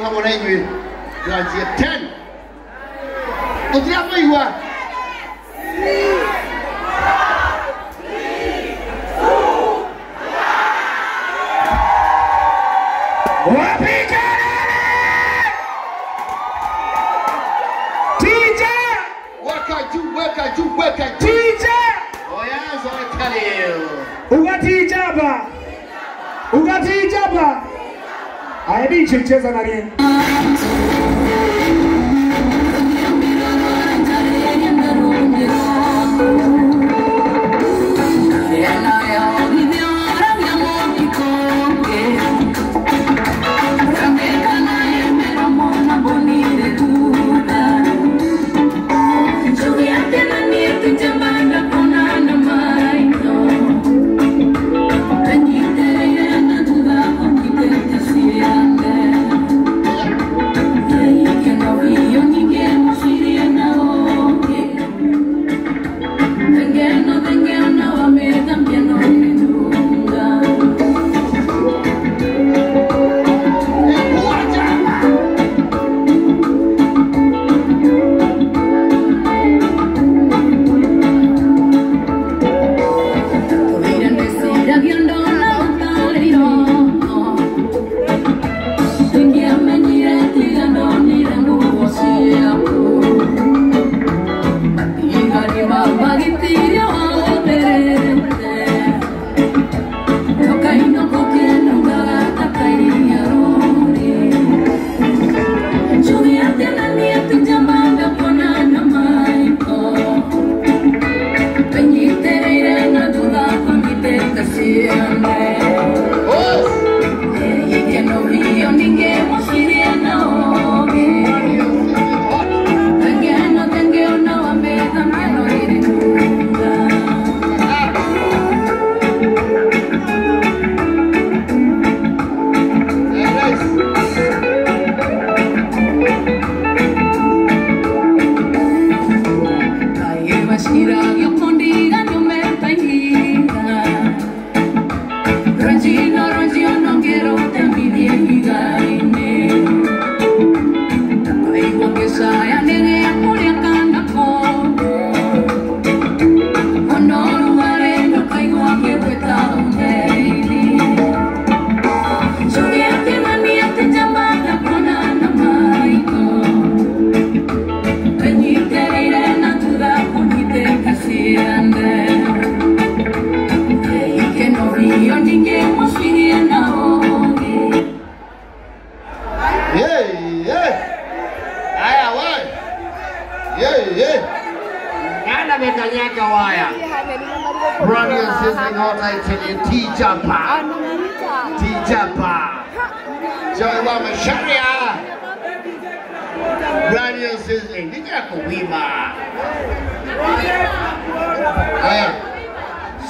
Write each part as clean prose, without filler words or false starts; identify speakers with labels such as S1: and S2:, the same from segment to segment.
S1: Hamwe na inyuĩ twanjie 10 tũtiramũigua. Weka juu, weka juu.
S2: Teacher!
S1: Oh yes, I tell you.
S2: Ugati jaba. Ugati jaba. Aya DJ cheza na nini?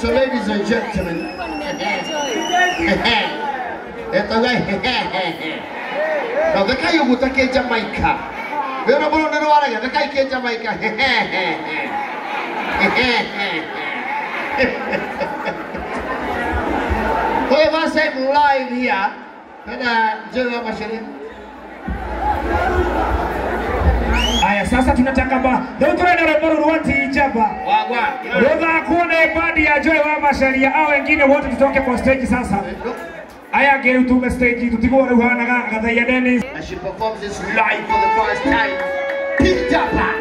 S1: So ladies and gentlemen, now the guy who take Jamaica, we are not going to the guy Jamaica. For the first time live here,
S2: Aya sasa tunataka ba leo tunaenda Remburu Rwati Jaba.
S1: Wagwa.
S2: Roga kuone bandi ya Joy wa Macharia au wengine wote tutoke kwa stage sasa. Aya gere tume stage tutigwa ruhana Gathaiya Dennis.
S1: And she performs this live for the first time. Peter Pan,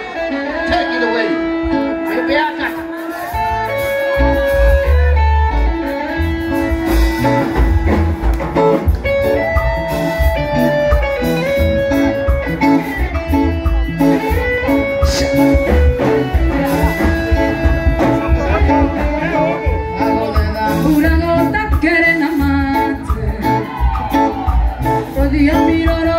S1: take it away. Bibiaka.
S3: Miroro,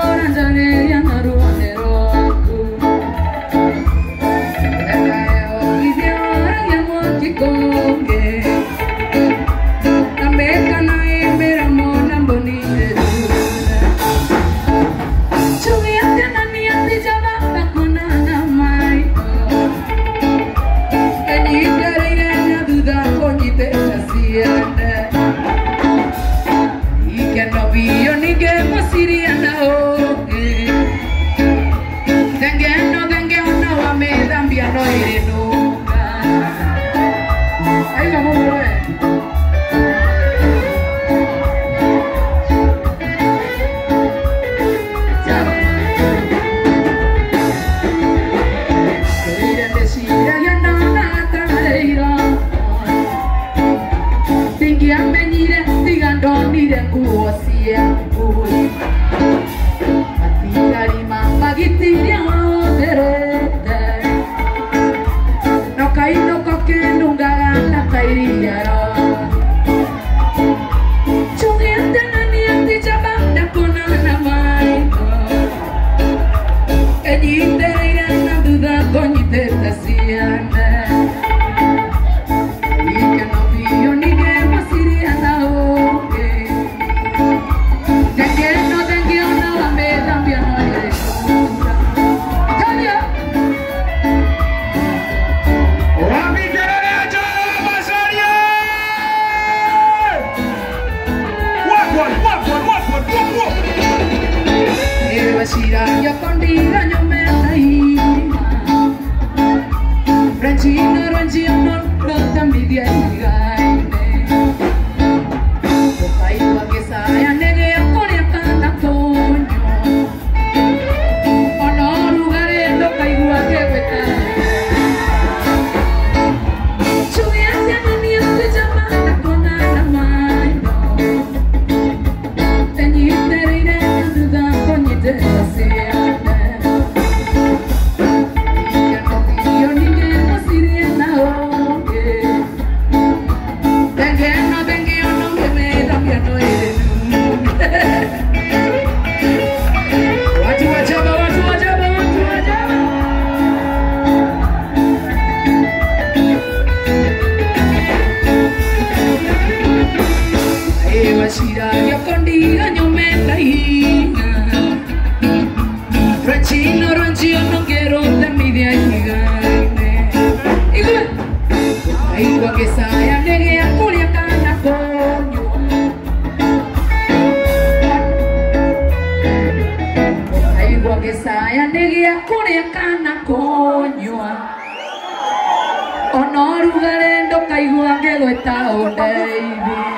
S3: Ono rugare ndokaigua ngĩgwĩta ũndeithie.